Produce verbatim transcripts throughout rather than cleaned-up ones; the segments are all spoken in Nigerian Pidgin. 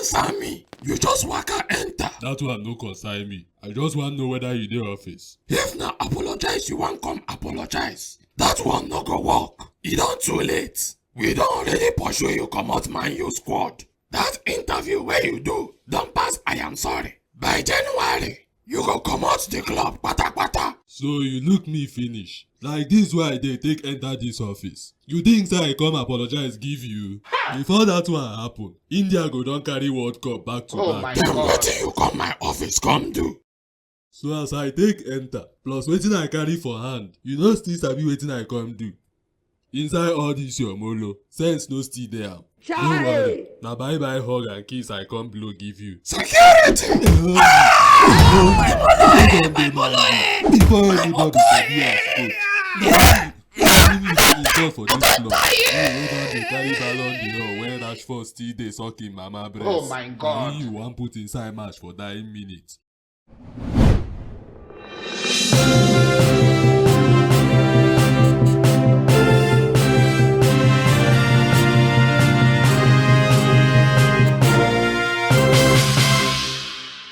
Sammy, you just waka enter. That one no concern me. I just wan know whether you dey office. If na apologize you wan come apologize, that one no go work. E don too late. We don already pursue you comot Man U squad. That interview wey you do don pass I am sorry. By January, you go comot the club kpatakpata. So you look me finish. Like this wey I dey take enter this office. You think say I come apologize give you? Before that one happen, India go don carry World Cup back to back. Then wetin you come my office come do? So as I take enter, plus wetin I carry for hand, you no still sabi wetin I come do. Inside all this your molo, sense no still dey am. No worry, na bye bye hug and kiss I come blow give you. Security! Before anybody sabi as coach, finish insult for this club. You wey don dey carry Ballon d'Or when Rashford still dey suck him mama breast. Oh my God. Na you wan put inside match for dying minute.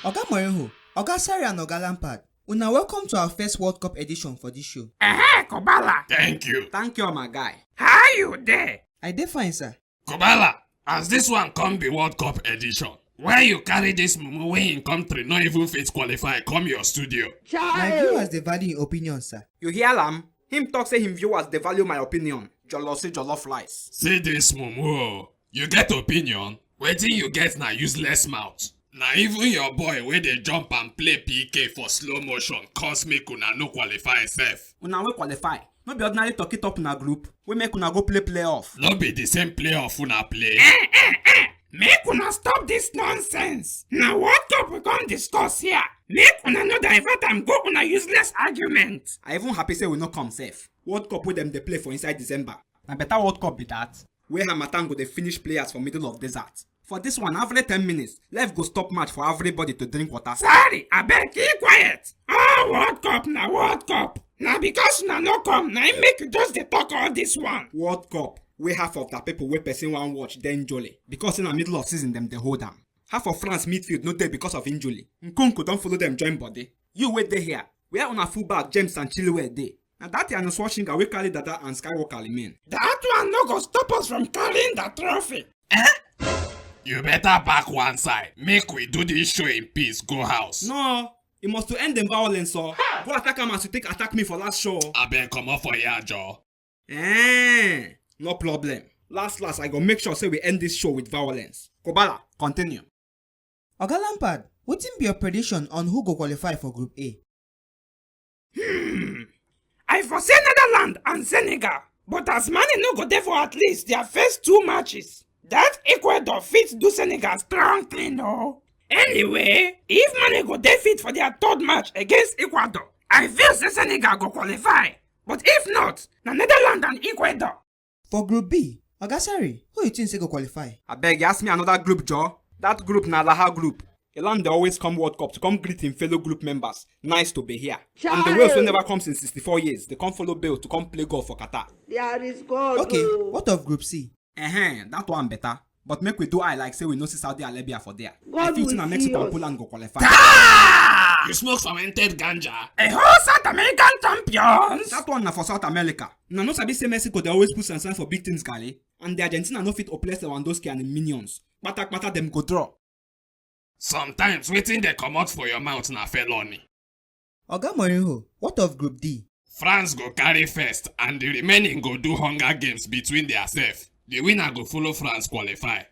Oga Mourinho, Oga Sarri and Oga Lampard, una welcome to our first World Cup edition for this show. Ehe, Kobala. Thank you. Thank you, my guy. How you dey? I dey fine, sir. Kobala, as this one come be World Cup edition, why you carry this mumu wey him country no even fit qualify come your studio? My viewers dey value him opinion, sir. You hear am? Him talk say him viewers dey value my opinion. Jollof see jollof rice. See this mumu o. You get opinion? Wetin you get na useless mouth. Na even your boy wey dey jump and play P K for slow motion cause make una no qualify sef. Una wey qualify, no be ordinary turkey top una group wey make una go play playoff. No be the same playoff una play. Eh, eh, eh. Make una stop this nonsense. Na World Cup we come discuss here. Make una no divert am go una useless argument. I even happy say we no come sef. World Cup wey dem dey play for inside December. Na better World Cup be that. Wey harmattan go dey finish players for middle of desert. For this one, every ten minutes, ref go stop match for everybody to drink water. Sorry, abeg, keep quiet. All World Cup na World Cup. Na because una no come, na im make you just dey talk all this one. World Cup, wey half of the people wey person wan watch dey jolly. Because in the middle of season, dem dey hold am. Half of France midfield no dey because of injury. Nkunku don follow dem join body. You wey dey here, where una fullback James and Chilwell dey? Na that Arnold Schwarzenegger wey carry Dada and Skywalker remain. That one no go stop us from carrying the trophy. Eh? You better back one side. Make we do this show in peace. Go house. No, you must to end the violence, so go attack am as you take attack me for last show. Abeg comot for here, Joe. Eh, no problem. Last last, I go make sure say we end this show with violence. Kobala, continue. Oga Lampard, wetin be your prediction on who go qualify for Group A? Hmm. I for say Netherlands and Senegal, but as Mane no go dey for at least their first two matches, that Ecuador fit do Senegal strong thing o. Anyway, if Mane go dey fit for their third match against Ecuador, I feel say Senegal go qualify. But if not, na Netherlands and Ecuador. For Group B, Oga Sarri, who you think say go qualify? Abeg, you ask me another group, Joe. That group na Laha group. Elan dey always come World Cup to come greet him fellow group members. Nice to be here. And the Wales wey never come since sixty-four years, they come follow Bale to come play golf for Qatar. There is God. Okay, oh. What of Group C? Ehen, that one better. But make we do eye like say we no see Saudi Arabia for there. God I feel say na Mexico and Poland go qualify. Ah! You smoke fermented ganja? A whole South American champions? That one na for South America. Una no sabi say Mexico dey always put sansan for big teams, gale, and the Argentina no fit oppress Lewandowski and im minions. Kpatakpata dem go draw. Sometimes wetin dey comot for your mouth na felony. Oga Mourinho, what of Group D? France go carry first and the remaining go do hunger games between their sef. The winner go follow France qualify.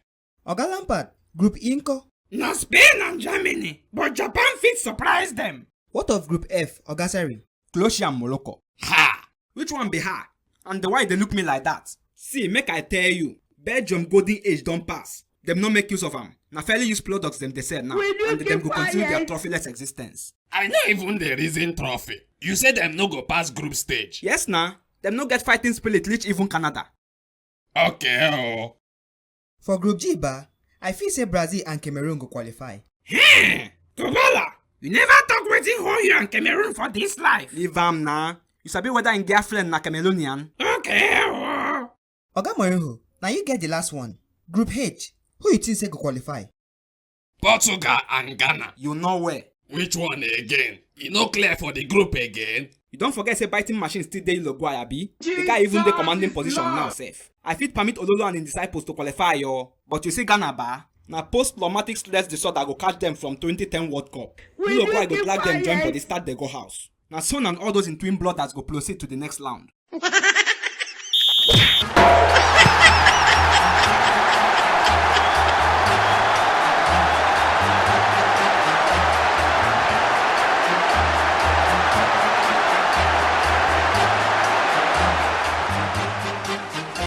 Oga Lampard, Group E nko? Na Spain and Germany, but Japan fit surprise them. What of Group F, Oga Sarri? Croatia and Morocco. Ha! Which one be her? And the why they look me like that? See, make I tell you, Belgium golden age don pass. Dem no make use of am. Na fairly used products dem dey sell now, and dem go continue their trophyless existence. I no even dey reason trophy. You say dem no go pass group stage. Yes na, dem no get fighting spirit reach even Canada. Okay o. For Group G ba, I feel say Brazil and Cameroon go qualify. Hey! Kobala, you never talk wetin hold you and Cameroon for this life. Leave am na. You sabi whether im girlfriend na Cameroonian? Okay o. Oga Mourinho, na you get the last one. Group H, who you think say go qualify? Portugal and Ghana. You know where? Which one again? E no clear for the group again. You don forget say biting machine still dey Uruguay, abi? The guy even dey commanding position now sef. I fit permit Ololo and im disciples to qualify o, but you see Ghana ba? Na post-traumatic stress disorder go catch dem from twenty ten World Cup. Uruguay go drag dem join body start dey go house. Na Son and all those im twin brothers go proceed to the next round.